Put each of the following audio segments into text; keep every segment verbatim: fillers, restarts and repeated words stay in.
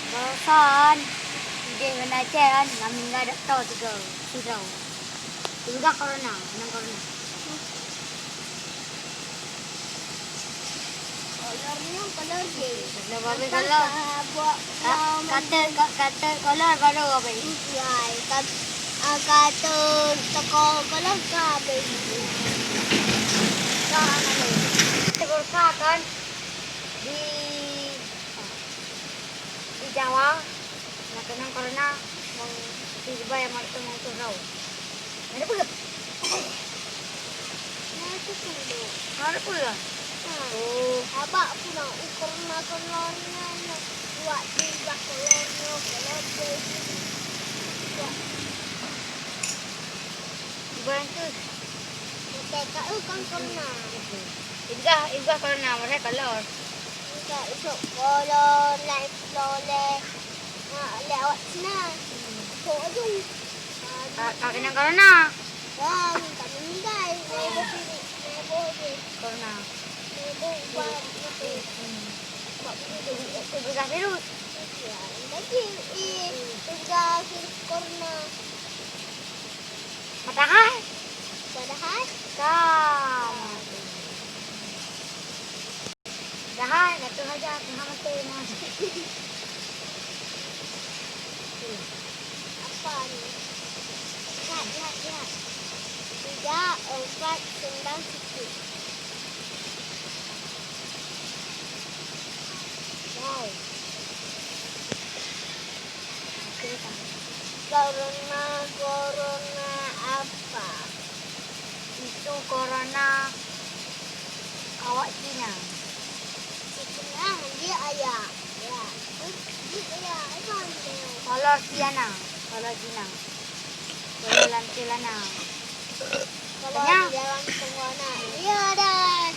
Barosan idéh ban Aceh kan, lam tinggai dokto tiga sidroe. Tinggai corona, keunong corona. Kolor nyoe kolor jih. Dah babe kolor. Ka-, kata, ka-, kata kolor baru apa ni? Kat-, ah, kata toko kolor ka habis. Ka habis. Bursa kan di, di Jawa, na keunong corona, meng, di Dubai, meng, meng, meng, Ada peue? Ada peue? Oh. Abak pula u corona-corona nyan, buat jubah kolor nyoe, kolor jih. Buat. Bukan tu. Kita tak, oh, kan corona. Ibah, ibah corona, mereka kolor. Kita isok kolor, lain kolor, leh. Ha, leh awak Cina. Isok aju. Ka, ka keunong corona. Wah, tak meninggal. Naiboh sini, naiboh je. Corona. Naiboh ubat itu. Hmm. Ubat itu. Itu bekas virus. Ya, lagi, eh, bekas virus corona. Padahal? Padahal? Kan. Padahal, jatuh aja, Tuhan mati, nah. Apa ni? Lihat, lihat, lihat. Tiga, empat, sembilan, sepuluh. Wow. Corona, corona apa? Itu corona awak Cina. Cina, dia ayah. Ya. Dia ayah, apa dia? Kolor Cina, kolor Cina. Kolor lantai lana. Kalau di dalam corona, iya dah.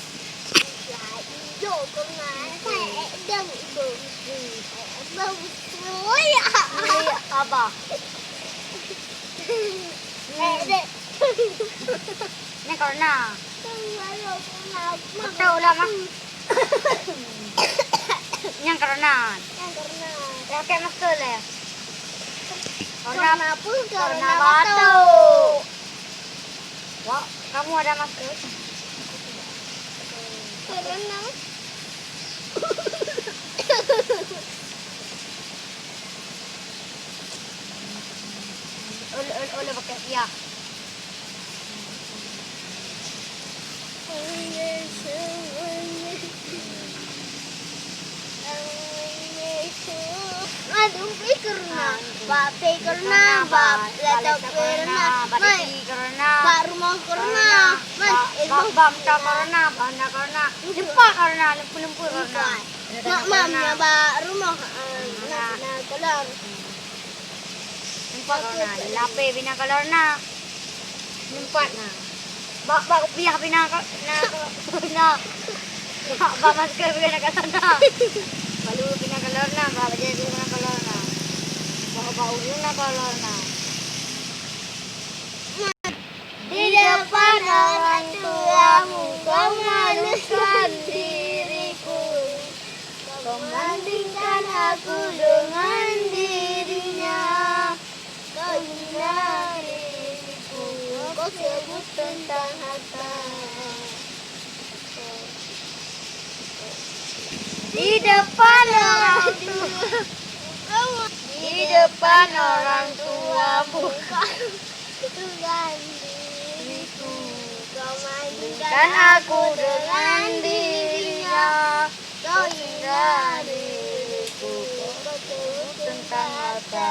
Hijau corona, kan ekdom itu. Ekdom betul ya. Iya, apa? Ekdom. Ini corona. Betul lah, Mak. Nyang corona. Nyang corona. Pakai masker leh. Corona, corona apa? Corona batuk. Wah, kamu ada masker? Corona. Oleh, oleh, oleh pakai siap. Aduh, pi corona. Bak pi corona, bak laptop corona, bak TV corona, bak rumoh corona, bak, bak, bak corona, bak corona, lempa corona, lempu-lempu corona. Mak mam nyan bak rumoh, ah, na, na kolor. Nampak kau na, lapeh bina kolor na. Nampak na. Bak, bak kupiah bina ko-, na, ko-, na. Bak, bak masker bina kolor na. Balu bina kolor na, bak bajai bina kolor na. Bak, bak ureueng na kolor na. Di depan orang tuamu, kau malukan diriku. Kau bandingkan aku dengan dirinya. Kau hina diriku, kau sebut tentang harta. Di depan orang tua, di depan orang tuamu. Tuhan diriku, kau bandingkan aku dengan dirinya. Kau hina diriku, kau sebut tentang harta.